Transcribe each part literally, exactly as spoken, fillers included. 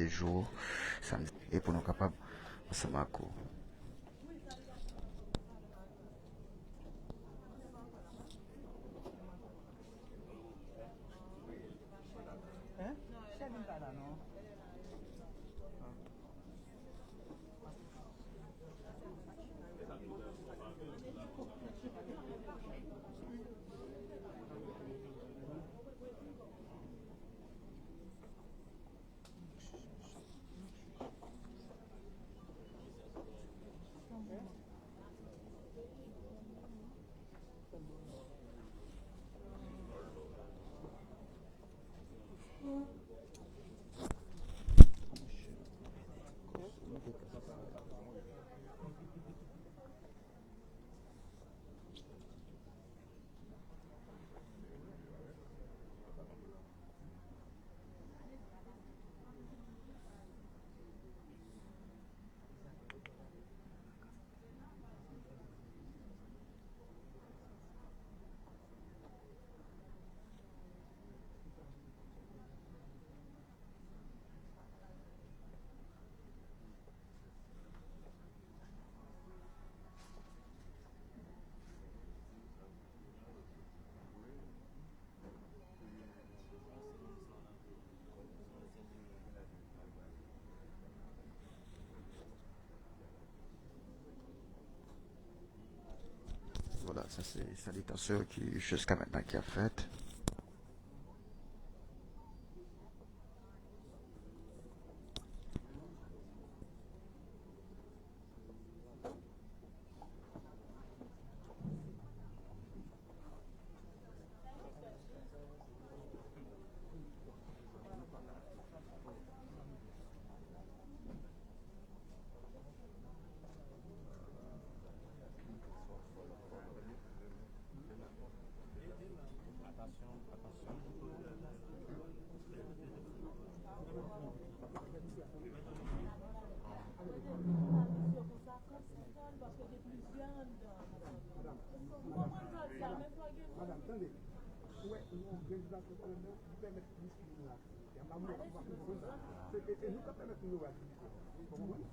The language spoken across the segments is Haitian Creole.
jou, samdi, e pou nou kapab ansanm ak ou. Vwala, sa se salitasyon ki jiska mentnan ki ap fèt. Madanm, tande. Ou wè, yon grenn vizaj konsa, nou pèmèt plis moun nan aktivite. An ba moun, se, e, e nou k ap pèmèt moun yo wè aktivite. Ou konprann?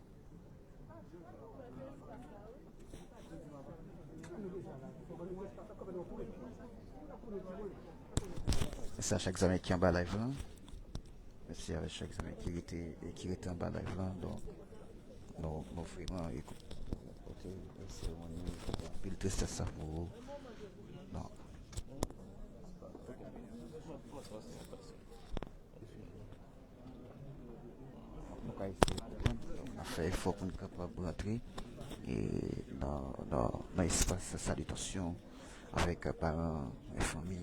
Mèsi a chak zanmi ki anba live lan. Mèsi a chak zanmi ki rete, ki rete anba live lan. Donk, nou, nou vrèman, e, pote yon seremoni anpil tristès sa pou ou. Non. Nou ka eseye konprann. Donk, n ap fè efò pou n kapab rantre, e, nan, nan, nan espas salitasyon avèk paran e fanmi.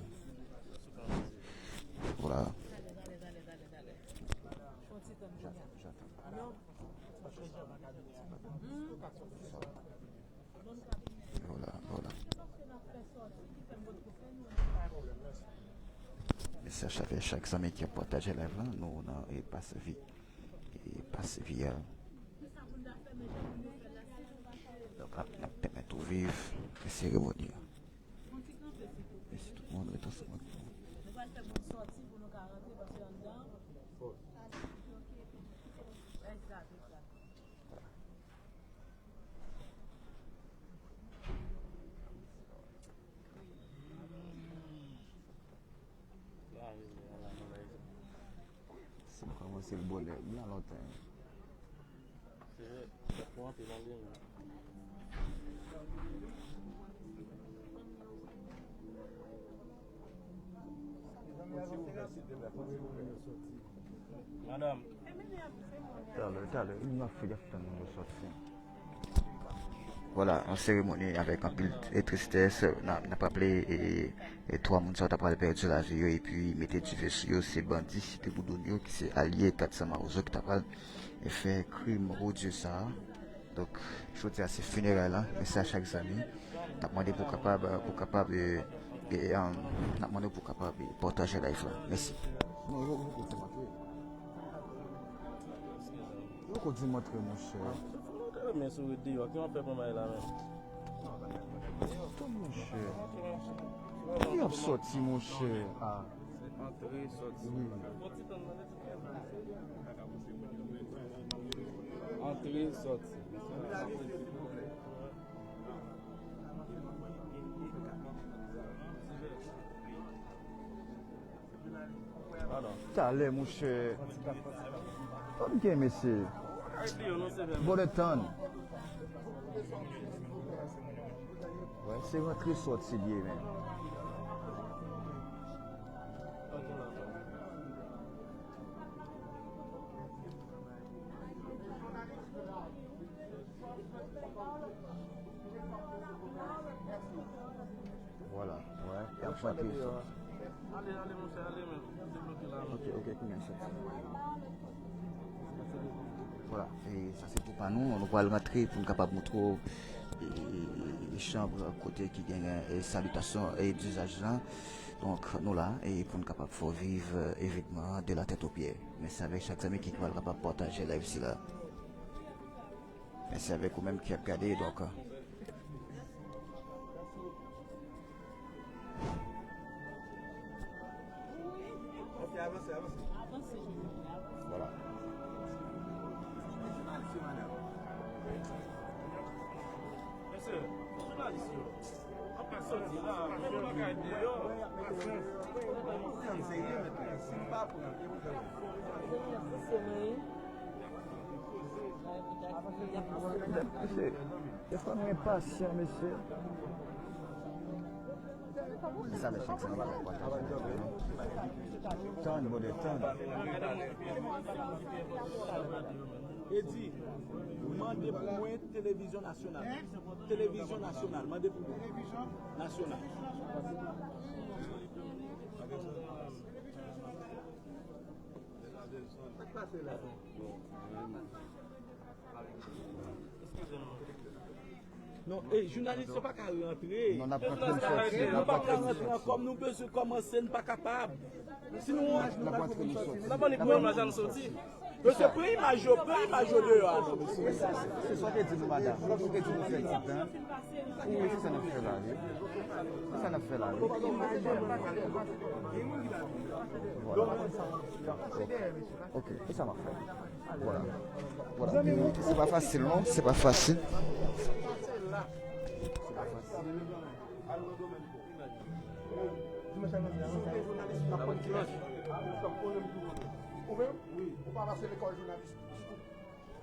Vwala. Vwala, vwala. Mèsi a chak, chak zanmi ki ap pataje live lan. Nou nan, e, Pase Vi, e, Pase Vi a. Donk, n ap, n ap pèmèt ou viv seremoni a. Mèsi tout moun, ret ansanm ak nou. Si m kòmanse l bò lè byen lontan. Madanm. Talè, talè, m ap fè, y ap tann nou sòti. Vwala, yon seremoni avèk anpil, e, tristès. N a, n ap raple, e, e, twa moun sa yo ta pral pèdi lavi yo epi mete dife sou yo, se bandi Site Boudoun yo ki se alye Tati Mawozo ki ta pral, e, fè krim odye sa a. Donk, jodi a se fineray la, mèsi a chak zanmi. N ap mande pou kapab, pou kapab, e, e, um, n ap mande pou kapab, e, pataje live la. Mèsi. Non, yo, yo, yo, yo, yo, yo. Yo poko di m antre, monchè. Fò nou te renmen sou deyò. Ki w ap fè pran may la menm? Tann, monchè. Ki ap sòti, monchè? Ah. Antre, sòti. Wi. Fò ti tann nan. Talè, monchè. Tann gen, mesye. Bò de tann. Wè, se rantre sòti li ye, men. Vwala, wè, y ap fè plis. Ale, ale, monchè, ale, men. Debloke la, men. Ok, ok, kounye a, chèf. Vwala, e sa se pou pa nou, nou pral rantre pou n kapab montre w, e, e, e, chanm kote ki genyen, e, salitasyon, e, dizaj lan. Donk, nou la, e pou n kapab fè w viv, e, evènman an de la tèt o pye. Mèsi avèk chak zanmi ki pral kapab pataje live sila. Mèsi avèk ou menm ki ap gade, donk. Ok, avanse, avanse. Vwala. Mesye, jounalis yo, an pa soti la, men bagay deyò. Pran serye mentnan, si n pa pran, e pou fè. Mesye, defwa nou enpasyan, mesye. Sa lè chak semaine. Tann, brother, tann. Edi, mande pou mwen televizyon nasyonal. Televizyon nasyonal, mande pou mwen. Nasyonal. Sa k pase la? Non, e, jounalis yo pa ka rantre. Non, n ap rantre, n soti, n ap rantre, n soti. Nou pa ka rantre ankò, nou bezwen kòmanse, n pa kapab. Si nou... N ap rantre, n soti. N ap rantre, n soti. Mesye, pran imaj yo, pran imaj yo deyò a, non, mesye. Se sa w te di nou, madanm. Ou te di nou fè ti tan. Wi, se sa n ap fè la, wi. Se sa n ap fè la, wi. Vwala. Ok, e sa m ap fè. Vwala. Vwala. E, e se pa fasil, non? Se pa fasil.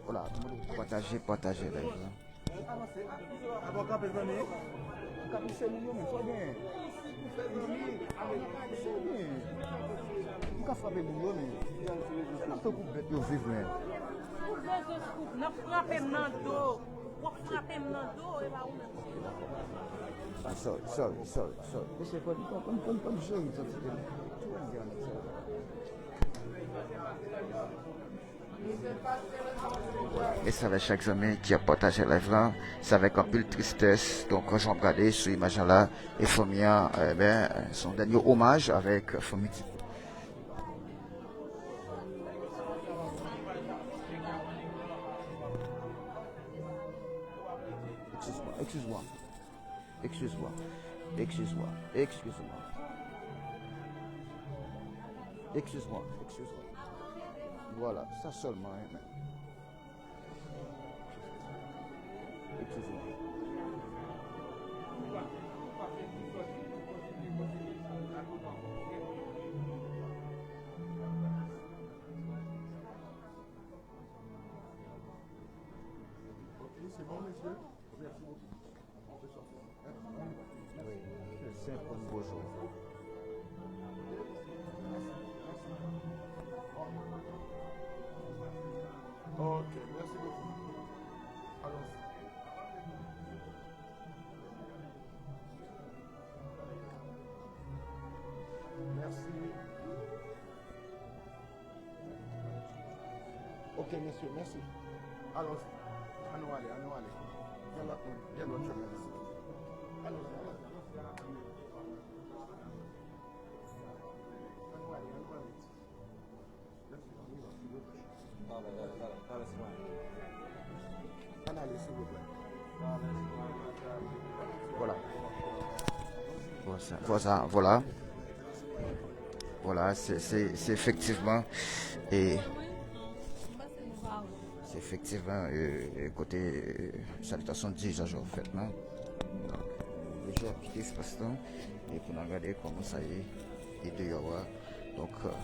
Vwala, tout moun pataje, pataje live la. Avanse. Avan kanpe, zanmi. Kanpe se moun yo, men, sa w genyen? Sa w genyen? M ka frape moun yo, men. N ap tankou bèt yo viv, men. Scoop bezwen scoop. N ap frape m nan do. W ap frape m nan do, e pa ou menm. Ah, sorry, sorry, sorry, sorry. Mesye, fò n, fò n, fò n, fò n jere identite nou. Tou moun gen anèk sa. E se avèk chak zanmi ki ap pataje live la. Se avèk anpil tristès. Donk, jan w ap gade sou imaj lan la, e fanmi an, e ben, se yon dènye omaj avèk fanmi Ti. Excuse-moi, excuse-moi. Excuse-moi. Excuse-moi. Excuse-moi. Excuse-moi. Excuse-moi. Vwala, sa sèlman, hein, men. Excuse-moi. Ok, c'est bon, monsieur. Merci beaucoup. Wi, se senp kòm bozo. Ok, merci beaucoup. Allons-y. Merci. Ok, mesye, mèsi. Alò, ann nou ale, ann nou ale. Gen lòt moun, gen lòt jounalis. Alò, alò, alò. Ann nou ale, ann nou ale. Mèsi, ann nou ale, silvouplè. Ann ale, silvouplè. Vwala. Vwala, vwala, vwala. Vwala, se, se, se efektivman, e, Efektivman, e, e, kote, e, salitasyon dirijan yo fèt la. Donk, nou deja kite espas lan e pou n al gade kòman sa ye e deyò a. Donk, e,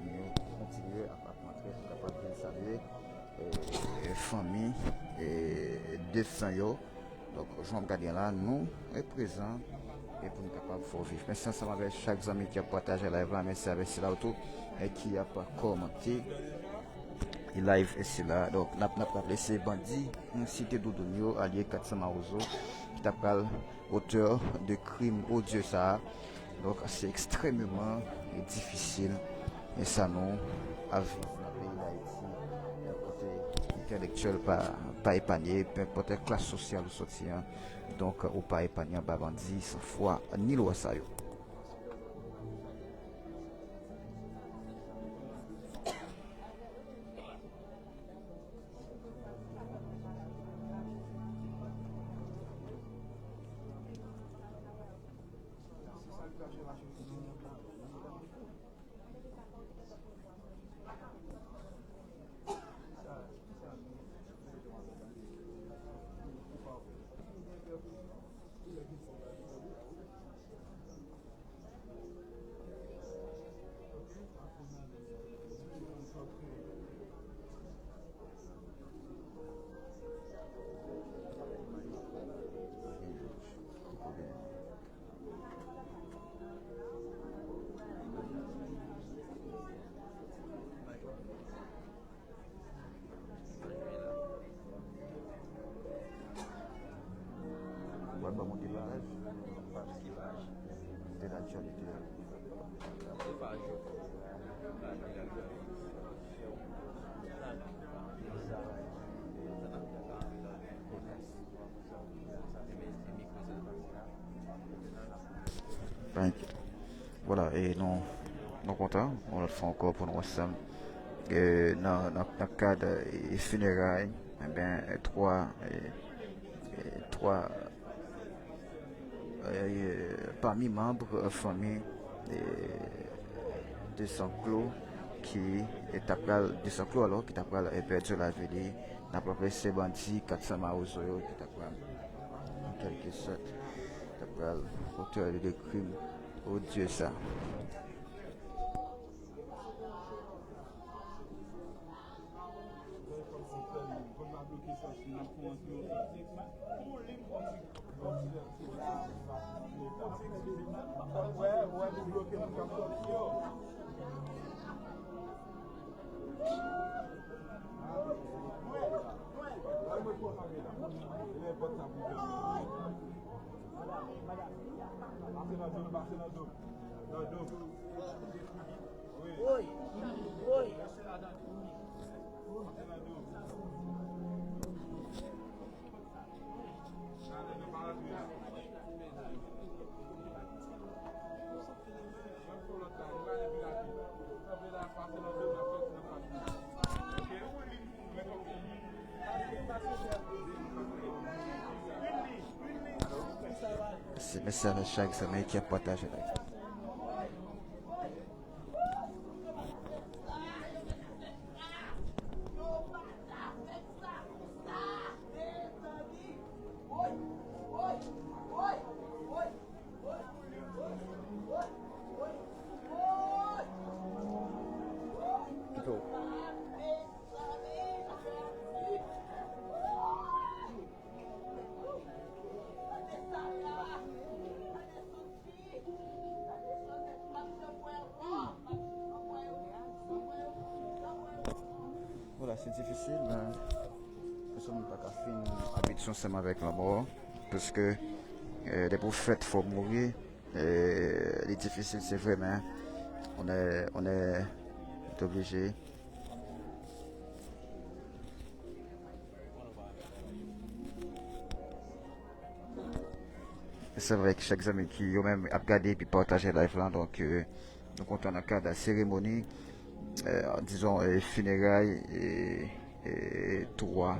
nou kontinye ap, ap antre pou kapab vin salye, e, fanmi, e, defen yo. Donk, jan w ap gade la, nou e prezan e pou n kapab fè w viv. Mèsi ansanm avèk chak zanmi ki ap pataje live la. Mèsi avèk sila tou e ki ap kòmante live e sila. Donk, n ap, n ap raple se bandi, yon site doudoun yo, alye Katsan Mawozo, ki ta pral otè de krim odye sa a. Donk, se ekstrèmeman difisil e sa nou ap viv nan peyi Dayiti, kote entèlektyèl pa, pa epanye, penpòt klas sosyal ou soti an. Donk, ou pa epanye anba bandi san fwa ni lwa sa yo. Ou pral ban mwen ki paj? De laktyalite. Thank you. Vwala, e nou, nou kontan, yon lòt fwa ankò pou nou ansanm. E nan, nan, nan kad, e, fineray, enben, e, twa, e, e, twa, e, e, pami manm, e, fanmi, e, de Sanklo ki, e, ta pral, de Sanklo alò, ki ta pral, e, pèdi lavi li. N ap raple se bandi Katsan Mawozo yo ki ta pral, an kèlke sòt, ta pral otè de krim odye sa. Se mesaj a chak zanmi ki ap pataje live. Vwala, se difisil, men pèsonn pa ka fin abitye ansanm avèk lanmò, paske, e, depi w fèt, fò w mouri. E, li difisil, se vre, men on est, on est obligé. Se vre ke chak zanmi ki yo menm ap gade epi pataje live lan, donk, e, nou kontan nan kad seremoni, e, dizon, e, fineray, e, e, twa.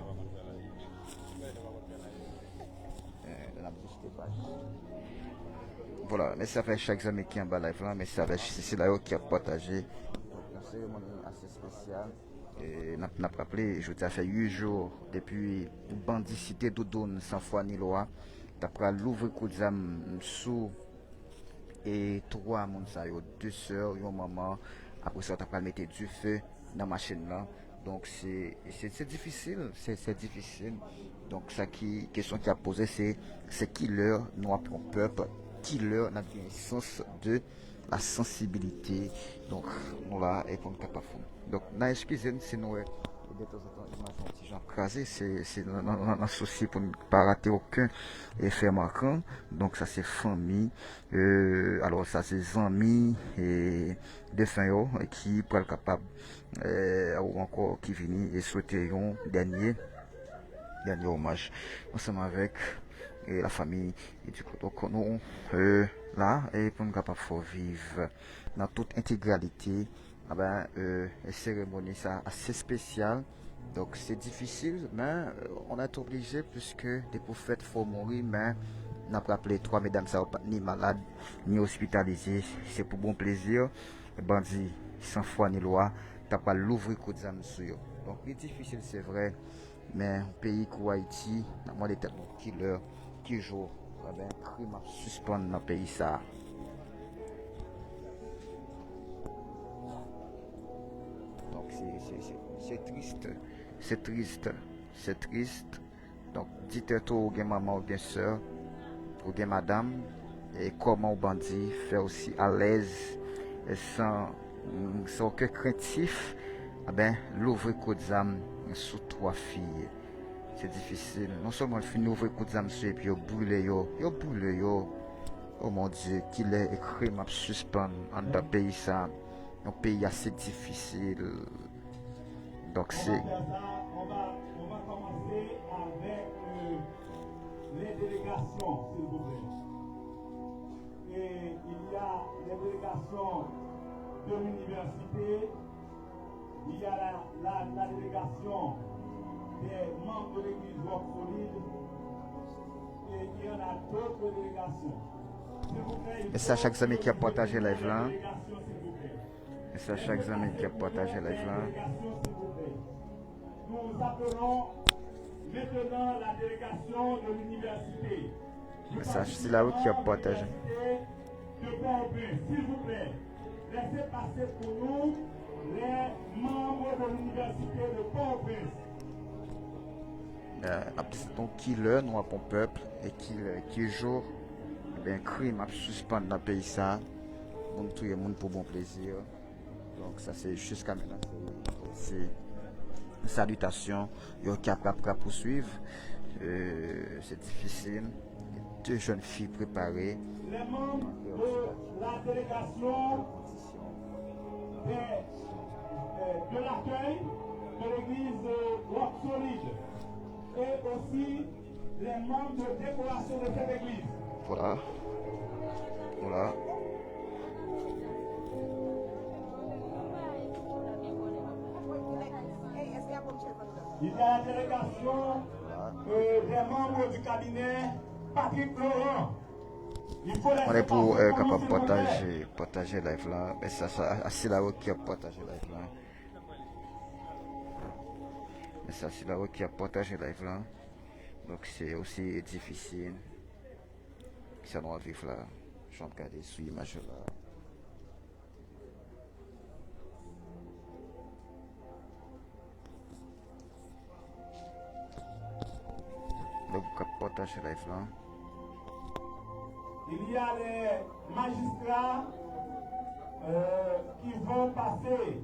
E, n ap vizite paj. Vwala, mèsi avèk chak zanmi ki anba live lan, mèsi avèk sila yo ki ap pataje. Donk, yon seremoni ase espesyal. E, n ap, n ap raple, jodi a fè uit jou depi bandi Site Doudoun, san fwa ni lwa, ta pral louvri kout zam sou e twa moun sa yo, de sè, yon manman. Apre sa, yo ta pral mete dife nan machin nan. Donk, se, se, se difisil, se, se difisil. Donk, sa ki, kesyon ki ap poze, se, se kilè nou ap yon pèp, kilè n ap gen sans de la sensibilite. Donk, nou la, e pou n kapab fè. Donk, n a eskize n si nou wè, e detanzantan, imaj yon ti jan kraze, se, se nan, nan, nan, nan sousi pou n pa rate okenn efè makan. Donk, sa se fanmi, e, alò, sa se zanmi, e, defen yo, e ki pral kapab, e, ou ankò ki vini e swete yon dènye, dènye omaj ansanm avèk, e, la fanmi. E di kote nou, e, la, e pou n kapab fè w viv nan tout entegralite, a ben, e, e seremoni sa ase espesyal. Donk, se difisil, men, e, on est obligé, puiske depi w fèt, fò w mouri, men n ap raple, twa medam sa yo pa t ni malad, ni ospitalize, se pou bon plezi, bandi san fwa ni lwa ta pral louvri kout zam sou yo. Donk, li difisil, se vre, men yon peyi kou Ayiti, n ap mande tèt nou kilè, ki jou, a ben, krim ap sispann nan peyi sa a. Donk, se, se, se, se tris, se tris, se tris. Donk, di tèt ou, ou gen manman, ou gen sè, ou gen madanm, e kòman w bandi fè w si alèz, e san, san okenn krentif, a ben, louvri kout zam sou twa fi. Se difisil. Non sèlman l fin ouvri kout zam sou yo, epi yo brile yo, yo brile yo. O mon Dye, kilè e krim ap sispann anndan peyi sa? Yon peyi ase difisil. Donk, se... On va faire ça, on va, on va commencer avec, euh, les délégations, s'il vous plaît. Et il y a les délégations de l'université, il y a la, la, la délégation des membres de l'église Roc Solide, et il y en a d'autres délégations. S'il vous plaît, il faut... Mèsi a chak zanmi ki ap pataje live la. Mèsi a chak zanmi ki ap pataje live la. Nous appelons maintenant la délégation de l'université. Mèsi a sila yo ki ap pataje. De Port-au-Prince, s'il vous plaît, laissez passer pour nous les membres de l'université de Port-au-Prince. N ap di nou kilè nou ap yon pèp e kilè, ki jou, ben, krim ap sispann nan peyi sa. Moun touye moun pou bon plezi. Donk, sa se jiska mentnan, se, se salitasyon yo ki ap, ap, ap pouswiv. Euh, se difisil. De jèn fi prepare. Les membres de la délégation des, euh, de l'accueil de l'église, euh, Roc Solide et aussi les membres de décoration de cette église. Voilà. Voilà. Il y a la délégation, euh, des membres du cabinet Patrick Laurent. Il faut laisser passer pour nous, s'il vous plaît. Mwen pou, euh, kapab pataje, pataje live la. Mèsi a, a sila yo ki ap pataje live la. Mèsi a sila yo ki ap pataje live la. Donk, se osi difisil. Sa nou ap viv la, jan w ap gade sou imaj yo la. Donk, k ap pataje live la. Il y a les magistrats, euh, qui vont passer.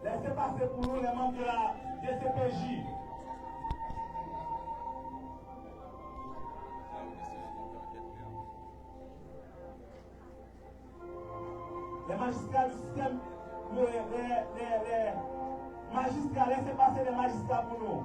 Laissez passer pour nous les membres de la D C P J. Les magistrats du système, les, les, les, les magistrats, laissez passer les magistrats pour nous.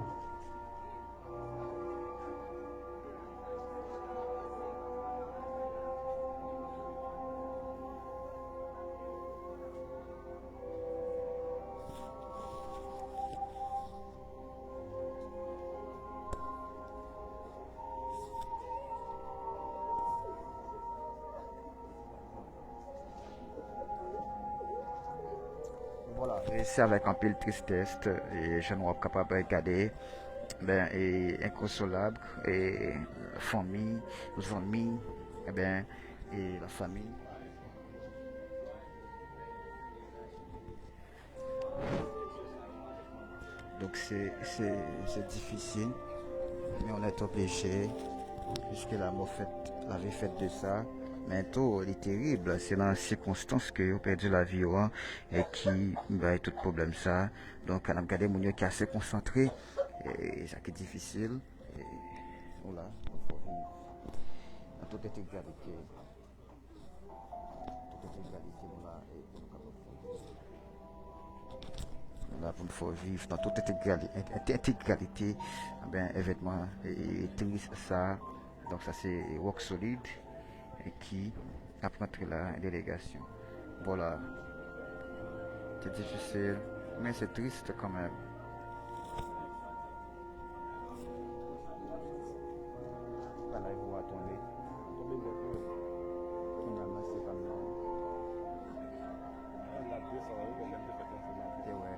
Voilà, e Se avèk anpil tristès, e, jan nou ap kapab gade, ben, e, enkonsolab, e, fanmi, zanmi, e, ben, e, la famille. Donk, se, se, se difisil, men on est obligé, puisque la mort fait, la vie fait de ça. Men tou, li terib, se nan sikonstans ke yo pèdi lavi yo an, e ki bay tout pwoblèm sa. Donk, n ap gade moun yo ki ase konsantre, e sa ki difisil. E, nou la, nou fò viv nan tout entegralite. Tout entegralite nou la, e pou nou kapab fè. Nou la pou n fè w viv nan tout entegrali-, ent-, entegralite, ben, evènman, e, e, tris sa. Donk, sa se Rock Solid, e, ki ap rantre la, delegasyon. Vwala. Se difisil, men se tris kanmenm. Bagay pou a tonbe. Tonbe nèt, wi. Kounye a, mwen se pa m nan. Mwen la desann, wi, men lè m te fèk lanse m ap te wè.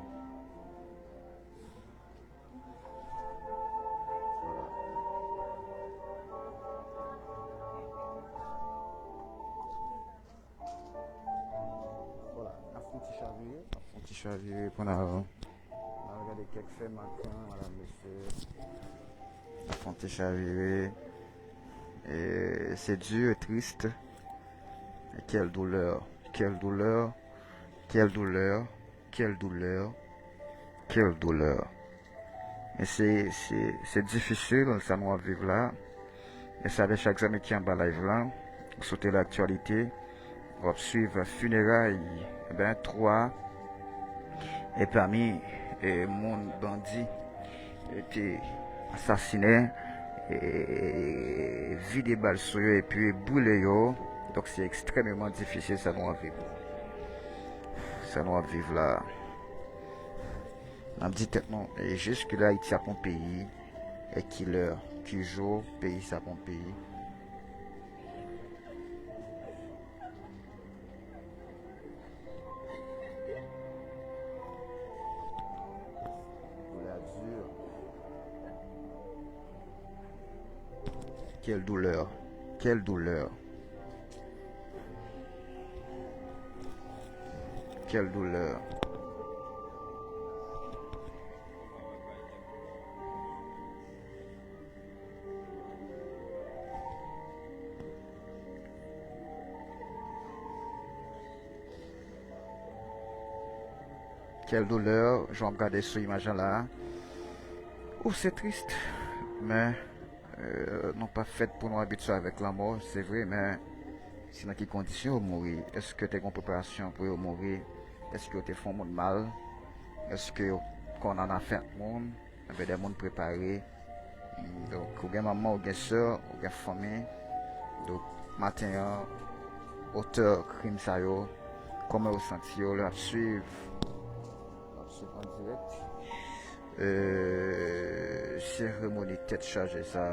Vwala. N ap fè yon ti chavire, n ap fè yon ti chavire pou n al, n al gade kèk fè makan, madam, mesye. N ap fè yon ti chavire. E, c'est dur et triste. Quelle douleur, quelle douleur, quelle douleur, quelle douleur, quelle douleur. Men se, se, se difisil, sa nou ap viv la. Men sa de chak zanmi ki anba live la, ou sou Tele Aktyalite, w ap swiv fineray, ben, twa, e pami, e, moun bandi, e, te asasinen, e, vide bal sou yo epi brile yo. Donk, se ekstrèmeman difisil sa nou ap viv. Sa nou ap viv la. N ap di tèt nou, e, jiskilè Ayiti ap yon peyi, e ki lè, ki jou peyi sa ap yon peyi. Doulè di. Quelle douleur, quelle douleur. Quelle douleur. Quelle douleur, jan w ap gade sou imaj lan la. Ou se tris, men, euh, nou pa fèt pou nou abitye avèk lanmò, se vre, men se nan ki kondisyon yo mouri? Èske te gen preparasyon pou yo mouri? Èske yo te fè yon moun mal? Èske yo konn an afè moun? Anben, de moun prepare. Donk, ou gen manman, ou gen sè, ou gen fanmi. Donk, maten an, otè krim sa yo, kòman yo santi yo lè y ap swiv, y ap swiv an dirèk, euh, seremoni tèt chaje sa,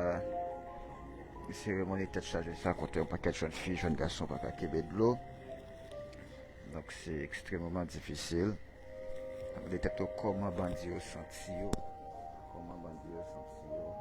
seremoni tèt chaje sa, kote yon pakèt jèn fi, jèn gason pa ka kenbe dlo. Donk, se ekstrèmeman difisil. Mande tèt ou kòman bandi yo santi yo. Kòman bandi yo santi yo.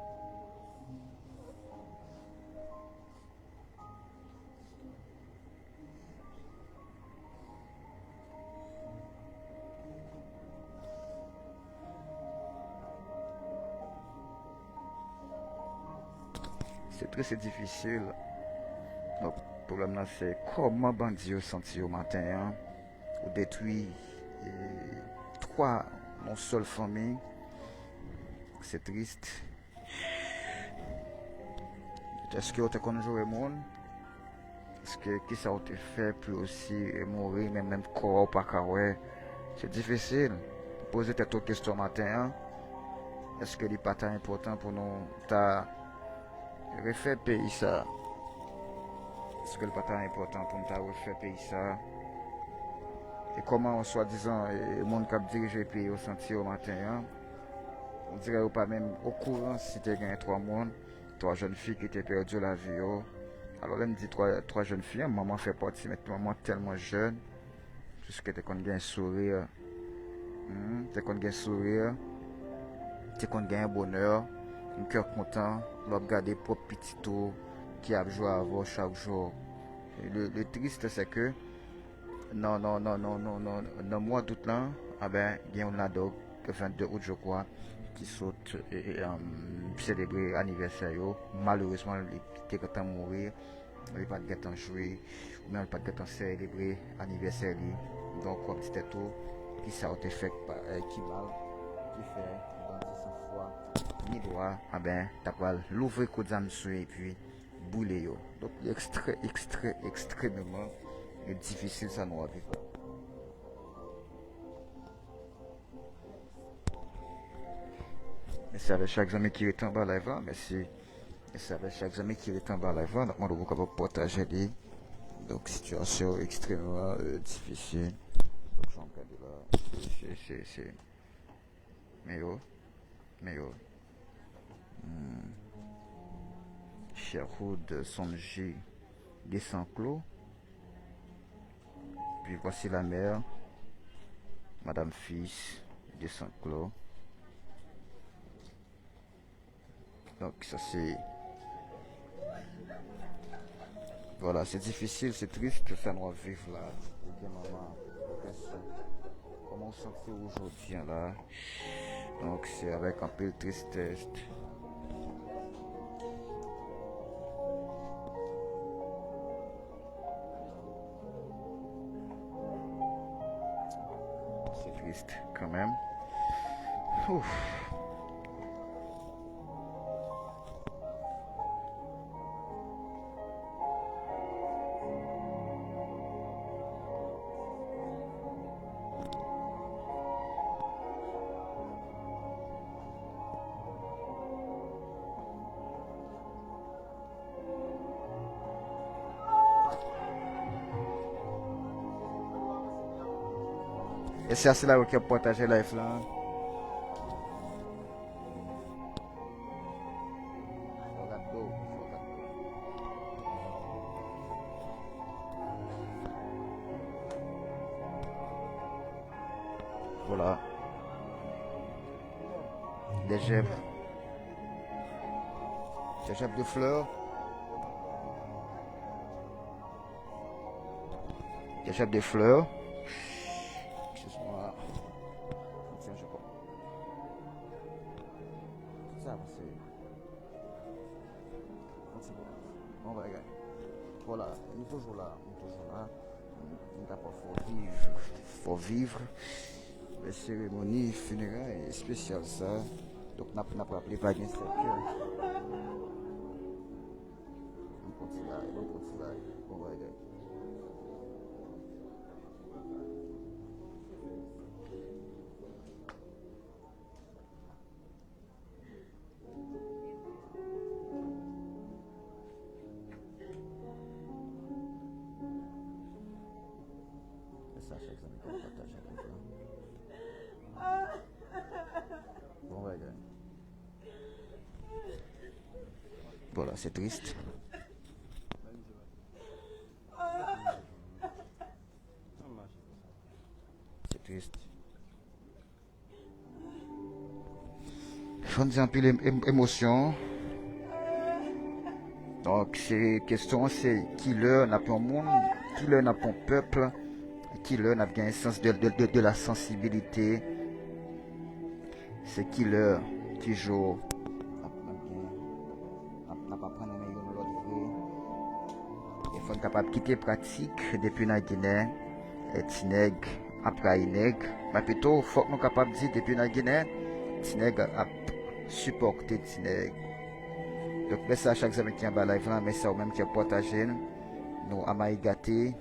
Se trè, se difisil. Donk, pwoblèm nan se kòman bandi yo santi yo maten an. Ou detwi, e, twa nan yon sèl fanmi. Se tris. Èske w te konn joure moun? Èske kisa w te fè pou yo si mouri, men menm kò a w pa ka wè? Se difisil. Poze tèt ou kesyon maten an. Èske li pa ta enpòtan pou nou ta refè peyi sa? Èske li pa ta enpòtan pou nou ta refè peyi sa? E kòman, swadizan, e, moun k ap dirije peyi yo santi yo maten an? On dirè yo pa menm okouran si te gen twa moun, twa jèn fi ki te pèdi lavi yo. Alò, lè m di twa, twa jèn fi an, manman fè pati, men manman tèlman jèn, piske te konn gen souri. Hmm, te konn gen souri, te konn gen bonè, yon kè kontan, lè w ap gade pwòp pitit ou ki ap jwe avè w chak jou. Le, le triste, c'est que nan, nan, nan, nan, nan, nan, nan mwa dout lan, a ben, gen yon ladan, vennde out, je crois, ki sot, e, e, um, selebre anivèsè yo. Malerezman, li te gentan mouri. Li pa t gentan jwe, oubyen li pa t gentan selebre anivèsè li. Donk, w ap di tèt ou, kisa w te fè k pa, eh, ki mal, ki fè bandi san fwa ni lwa, a ben, ta pral louvri kout zam sou yo epi boule yo. Donk, li ekstrè, ekstrè, ekstrèmeman difisil sa nou ap viv la. Mèsi avèk chak zanmi ki rete anba live la. Mèsi. Mèsi avèk chak zanmi ki rete anba live la. N ap mande w pou w kapab pataje li. Donk, sitiyasyon ekstrèmman, euh, difisil. Donk, jan w gade la, se, se, se, se. Men yo, men yo. Hmm. Sherwood Sonji Desanclos. Puis voici la mère, Madame Fils Desanclos. Donk, sa se, vwala, se difisil, se tris sa nou ap viv la. Ou gen manman, ou gen sè. Kòman w santi w jodi a la? Donk, se avèk anpil tristès. Se tris kanmenm. Ouf. E se a sila yo ki ap pataje live la. Voilà. Des jeunes. Des jeunes de fleurs. Des jeunes de fleurs. Excuse-moi. Tout sa, se Bon, bon bagay. Vwala, nou toujou la, nou toujou la. Nou kapab fè w viv, fè w viv seremoni fineray espesyal sa. Donk, n ap, n ap raple, pa gen sèt kè. Bon ti bagay, bon ti bagay, bon bagay. E sa, chak zanmi k ap pataje live la. Bon bagay. Bon, la, se tris. Se tris. Fò n di anpil em-, em-, emosyon. Donk, se kesyon an, se ki lè n ap yon moun, ki lè n ap yon pèp, ki lè n ap gen sans de, de, de, de la sensibilite. Se ki lè, ki jou n ap, n ap gen, n ap, n ap aprann renmen youn lòt vre. E fò n kapab kite pratik depi nan Ginen, e, ti nèg ap rayi nèg. Men pito, fòk nou kapab di depi nan Ginen, ti nèg ap sipòte ti nèg. Donk, mèsi a chak zanmi ki anba live lan, mèsi a ou menm ki ap pataje l. Nou a Mayi Gate,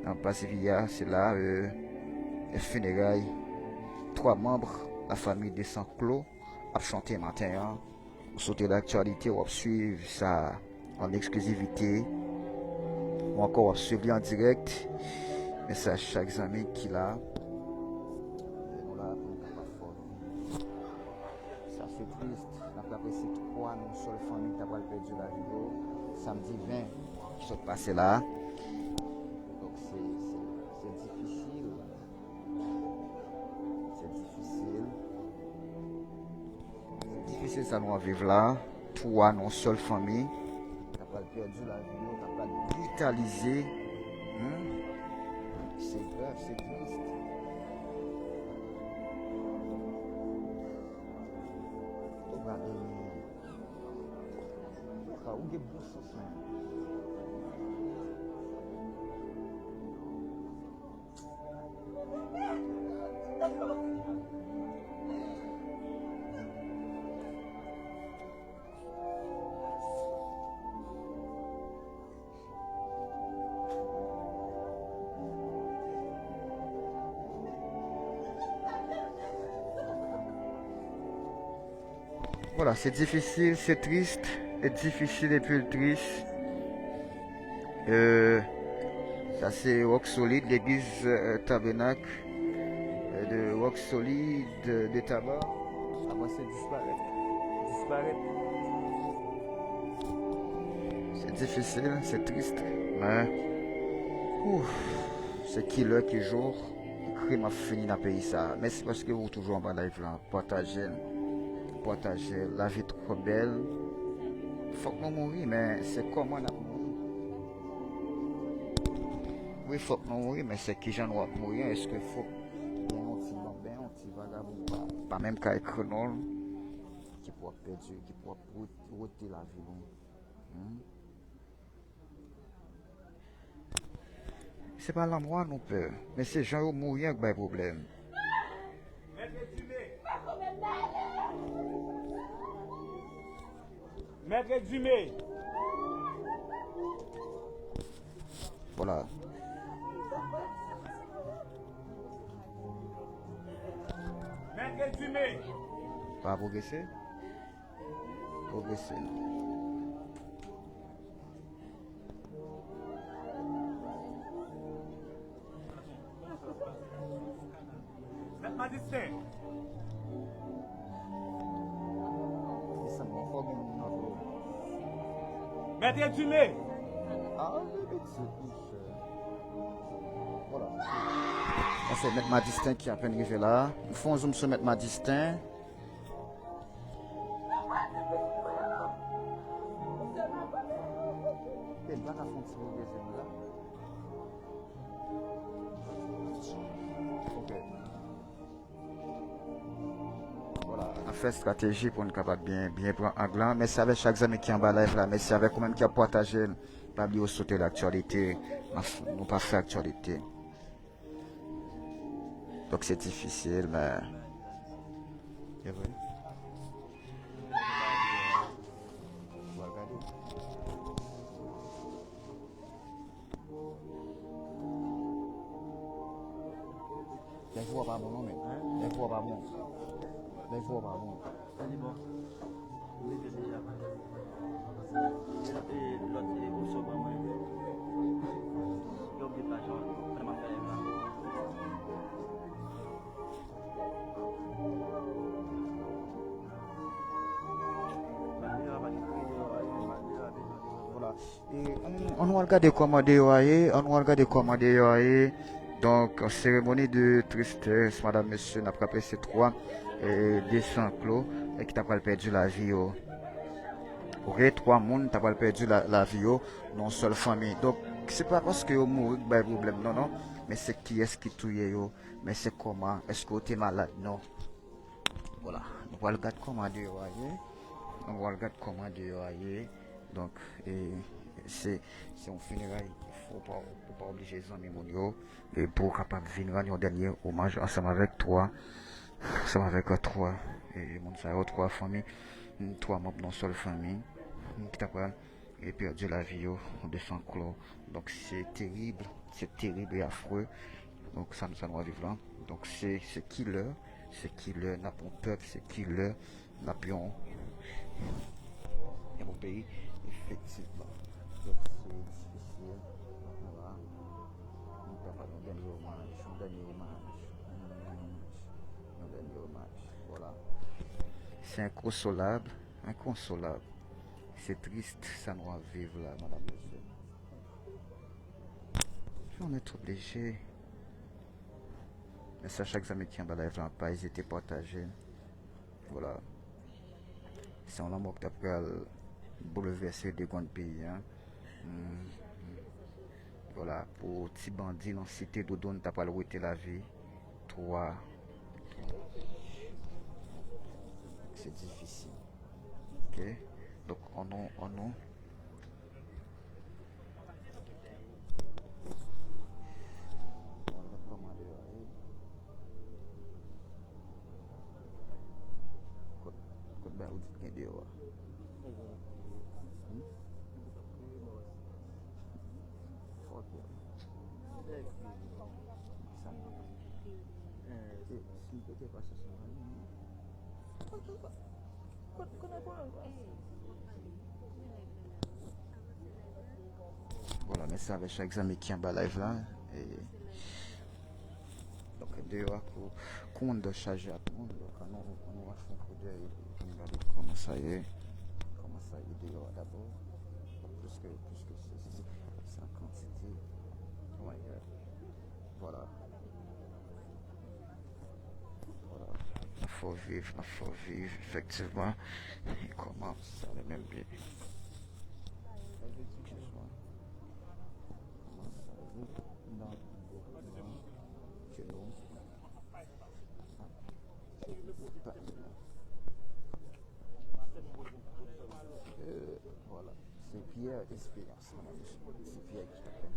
nan Plas Viya, se la, e, fineray twa manm lafanmi Desanclos ap chante maten an. Ou sot laktyalite, w ap swiv sa an eksklizivite, ou ankò w ap swiv li an dirèk. Mèsi a chak zanmi ki la. Nou la pou nou kapab fè w viv. Sa se tris. N ap raple se twa nou sèl fanmi ki ta pral pèdi lavi yo samdi ven ki sot pase la. Donk se, se, se difisil. Difisil sa nou ap viv la. Twa nan yon sèl fanmi. K ap pral pèdi lavi yo, k ap pral brutalize. Hmm? Se grav, se tris. Ou pral, ou gen bon sans, men. Vwala, se difisil, se tris, e difisil epi l tris. Euh, sa se Rock Solid, legliz, euh, Tabènak, euh, de Rock Solid, euh, de Taba. Apre se disparèt. Disparèt. Se difisil, se tris, men, ouf, se ki lè, ki jou, krim ap fini nan peyi sa. Mèsi paske ou toujou anba live la. Pataje l. Pataje l. Lavi twò bèl. Fòk nou mouri, men se kòman n ap mouri. Wi, fòk nou mouri, men se kijan nou ap mouri an? Èske fòk gen yon ti banben, yon ti vagabon pa, pa menm ka ekri non l, ki pou ap pèdi, ki pou ap wete lavi nou? Hmm? Se pa lanmò a nou pè, men se jan yo mouri an k bay pwoblèm. Mèt Dumé! Vwala. Mèt Dumé! Pa pwogrese. Pwogrese. Mèt Madisten. Mèt Dumé. Sa se Mèt Madisten ki apèn rive la. M fè yon zoom sou Mèt Madisten. Pe m pa ka fè yon ti pwogrese la. Ok. Vwala, n ap fè estrateji pou n kapab byen, byen pran ang lan. Mèsi avèk chak zanmi ki anba live la. Mèsi avèk ou menm ki ap pataje l. Pa bliye w sote laktyalite. N ap, nou pa fè aktyalite. Donk, se difisil, men. E vre. Ou al gade. Lè vwa pa bon, non, men. Lè vwa pa bon. Lè vwa pa bon. Sa li bon. Ou mete deja. E, e, lòt, e, opsyon ban mwen. Yo oubli pa jan, pandan m ap fè lèv la. Vwala. E, ann, ann nou al gade kòman deyò a ye, ann nou al gade kòman deyò a ye. Donk, seremoni de tristès, madam, mesye, n ap raple se twa, e, de san klo, e, ki ta pral pèdi lavi yo. Ok, twa moun ta pral pèdi la, lavi yo nan yon sèl fanmi. Donk, se pa paske yo mouri k bay pwoblèm, non, non, men se kiyès ki touye yo, men se kòman, èske yo te malad, non. Vwala, nou pral gad kòman deyò a ye. Nou pral gad kòman deyò a ye. Donk, e, se, se yon fineray. Ou pa, ou pa oblije zanmi moun yo. E pou w kapab vin rann yon dènye omaj ansanm avèk twa, ansanm avèk twa, e, moun sa yo, twa fanmi, twa manm nan yon sèl fanmi, ki ta pral e pèdi lavi yo de san klo. Donk, se terib, se terib e afre. Donk, sa, sa nou ap viv la. Donk, se, se ki lè, se ki lè n ap yon pèp, se ki lè n ap yon, yon peyi, efektivman. Donk, se difisil. Vwala. Nou kapab yon dènye omaj, yon dènye omaj, yon dènye omaj, vwala. Se enkonsolab, enkonsolab. Se tris sa nou ap viv la, madam, mesye. On est obligé. Mèsi a chak zanmi ki anba live la, pa ezite pataje. Vwala. Se yon lanmò ki ta pral boulvèse degonn peyi a. Hmm. Vwala, pou ti bandi nan Site Doudoun ta pral wete lavi twa. Se difisil. Ok? Donk, ann nou, ann nou. Ann nou kòmande yo, wi. Kot, kot bagay ou di t gen deyò a? Hmm? Fòk yo. Sa m e, si m pete pasyans mwen, Vwala, mèsi avèk chak zanmi ki anba live la. E, donk, deyò a kou, kou moun dò chaje ak moun. Donk, ann nou, ann nou fè yon koudèy epi ann gade kòman sa ye. Kòman sa ye deyò a dabò. Donk, plis ke, plis ke se, se, se an kantite. Oh my God. Vwala. Vwala. N ap fè w viv, n ap fè w viv, efektivman. E kòman sa ale menm byen? Efektivman. Kòman sa ale nan ke nou. Euh, vwala. Se Pierre Espérance, medam mesye. Se Pierre ki t ap fè.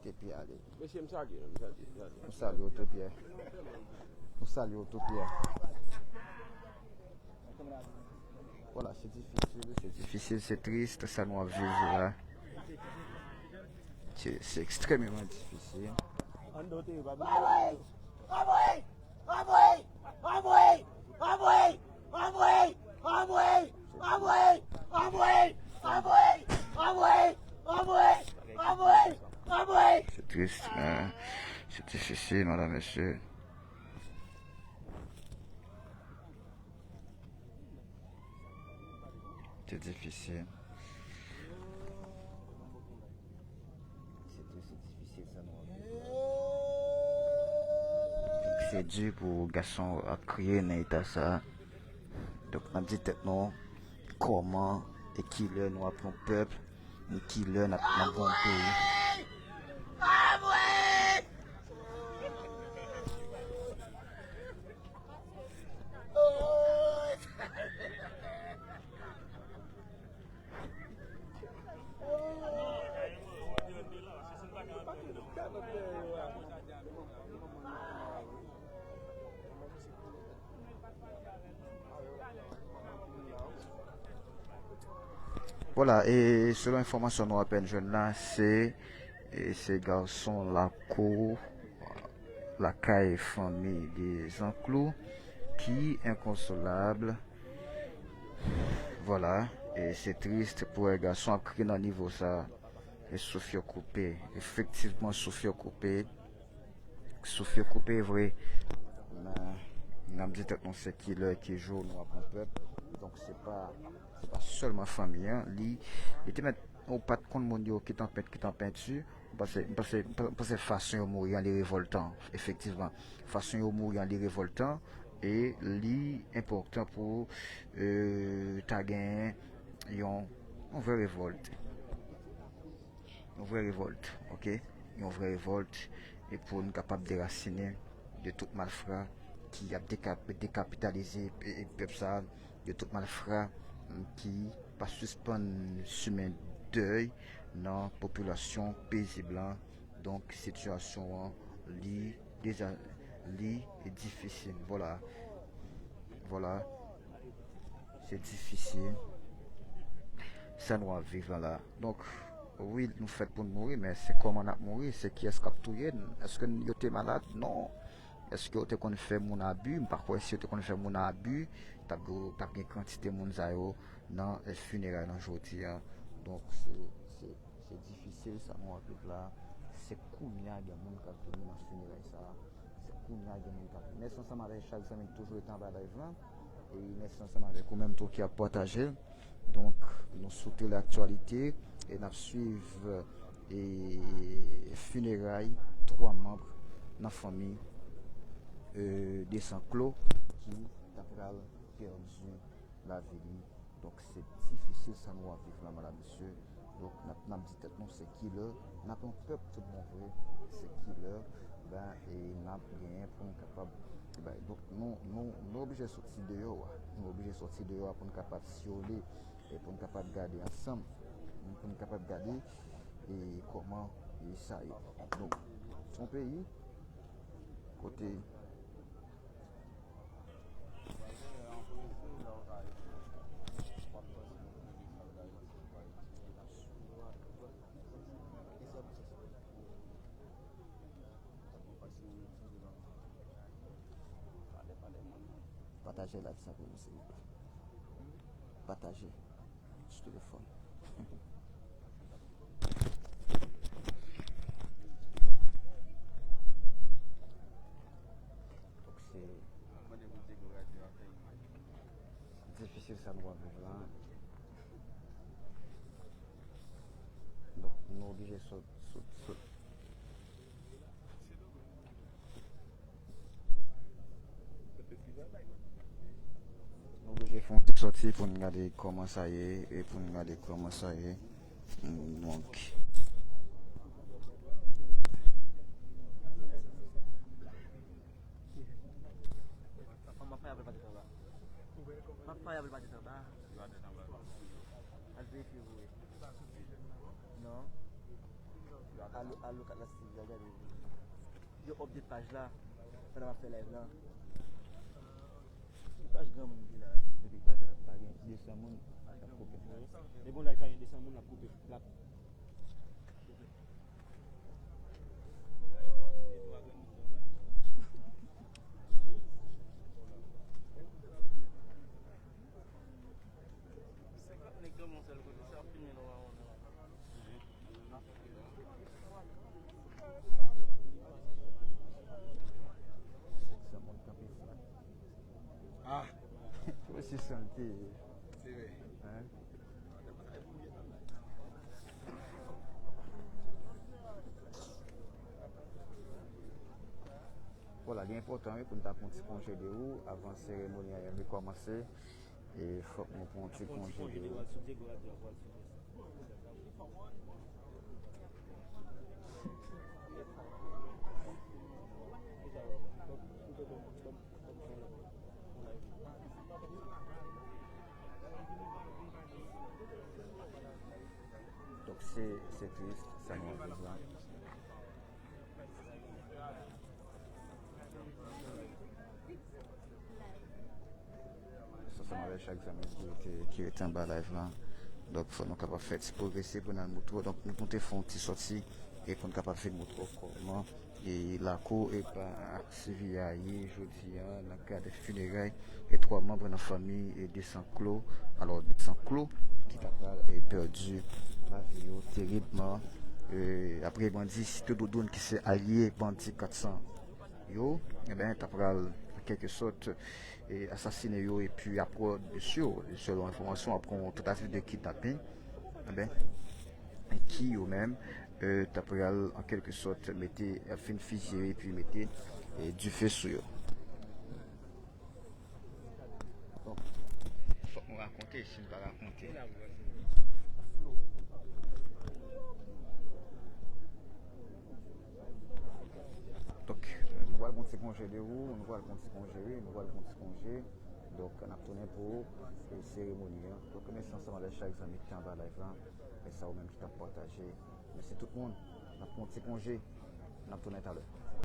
Kite Pierre ale. Mesye, m salye nou, m salye, m salye. Nou salye w tou, Pierre. Nou salye w tou, Pierre. Vwala, se difisil, se difisil, se tris, sa nou ap viv la. Se, se ekstrèmeman difisil. Ann dote yo, pa bliye. Se tris, men se difisil, medam, mesye. Se difisil. Se di, se difisil sa nou ap viv la. Se di pou gason ap kriye nan eta sa. Donk, n ap di tèt nou, kòman e kilè nou ap yon pèp, e kilè n ap, n ap gon peyi. Vwala, e selon enfòmasyon nou apèn jwenn la, se, e se gason lakou lakay fanmi de Zanklou ki enkonsolab. Vwala, e se tris pou wè gason ap kriye nan nivo sa, e souf yo koupe, efektivman souf yo koupe. Souf yo koupe vre. Men, n ap di tèt nou se ki lè, ki jou nou ap yon pèp. Donk, se pa, se pa sèlman fanmi an. Li, li te mèt, ou pa t konn moun yo ki t an pent, ki t an penti. M panse, m panse, m panse fason yo mouri an, li revòltan, efektivman. Fason yo mouri an, li revòltan. E li enpòtan pou, euh, ta genyen yon, yon vrè revòlt. Yon vrè revòlt, ok? Yon vrè revòlt, e pou n kapab derasinen de tout malfra ki ap dekap-, dekapitalize, e, e, pèp sa, de tout malfra, mm, ki pa sispann simen dèy nan popilasyon pezib lan. Donk, sitiyasyon an, li deja, li difisil. Vwala. Vwala. Se difisil. Sa nou ap viv la la. Donk, wi, nou fèt pou n mouri, men se kòman n ap mouri, se kiyès k ap touye n? Èske n, yo te malad? Non. Èske yo te konn fè moun abi? M pa kwè si yo te konn fè moun abi, t ap gen, t ap gen kantite moun sa yo nan, eh, fineray lan jodi a. Donk, se, se, se difisil sa nou ap viv la. Se kounye a gen moun k ap vini nan fineray sa. Se kounye a gen moun k ap vini. Mèsi ansanm avèk chak zanmi ki toujou rete anba live lan. E mèsi ansanm avèk ou menm tou ki ap pataje l. Donk, nou sou Tele Aktyalite e n ap swiv, e, fineray twa manm nan fanmi, e, de Sanklo ki ta pral pèdi lavi li. Donk, se difisil sa nou ap viv la, medam, mesye. Donk, n ap, n ap di tèt nou, se kilè, n ap yon pèp tout bon vre, se kilè, ben, e n ap genyen pou n kapab, ben, donk, nou, nou, nou oblije soti deyò a. Nou oblije soti deyò a pou n kapab siyole e pou n kapab gade ansanm, pou n kapab gade e kòman e sa ye. Donk, se yon peyi kote Pataje live sa pou nou, silvouplè. Pataje sou telefòn. Donk, se difisil sa nou ap viv la. Donk, nou oblije sot, sot, sot. Nou oblije fè yon ti sòti pou n gade kòman sa ye e pou n gade kòman sa ye. Donk, Yo update paj la pandan m ap fè live la. Ki paj granmoun ki la? Depi paj la pa gen de san moun, l ap koupe. Depi yon live pa gen de san moun, l ap koupe. L ap koupe. Senkant nèg kanpe yon sèl kote, se ap filme nòmalman. Ah! Osi san l te ye. Se vre. Hein? Vwala, li enpòtan, wi, pou n ta pran ti konje de ou avan seremoni an rekòmanse. E fòk nou pran ti konje de ou. Donk, se, se tris, sa nou ap viv la. Ansanm avèk chak zanmi ki rete, ki rete anba live la. Donk, fò nou kapab fè ti pwogrese pou n al montre w. Donk, nou, nou te fè yon ti sòti e pou n kapab vin montre w kòman e lakou e pa Sivya ye jodi a nan kad fineray e twa manm nan fanmi e Desanclos. Alò, Desanclos ki ta pral e pèdi lavi yo teribman, e, apre bandi Sito Doudoun ki se alye bandi kat san yo, e ben, ta pral, an kèlke sòt, e, asasine yo epi apre, byen si, selon enfòmasyon, apre yon tantativ de kidnaping, e ben, ki yo menm, e, ta pral, an kèlke sòt, mete, fin fizye epi mete, e, dife sou yo. Bon, fòk nou rakonte, si n pa rakonte. Donk, nou pral pran ti konje de ou, nou pral pran ti konje, wi, nou pral pran ti konje. Donk, n ap tounen pou, e, seremoni an. Donk, mèsi ansanm avèk chak zanmi ki te anba live la. E sa ou menm ki t ap pataje. Mèsi tout moun. N ap pran ti konje. N ap tounen talè.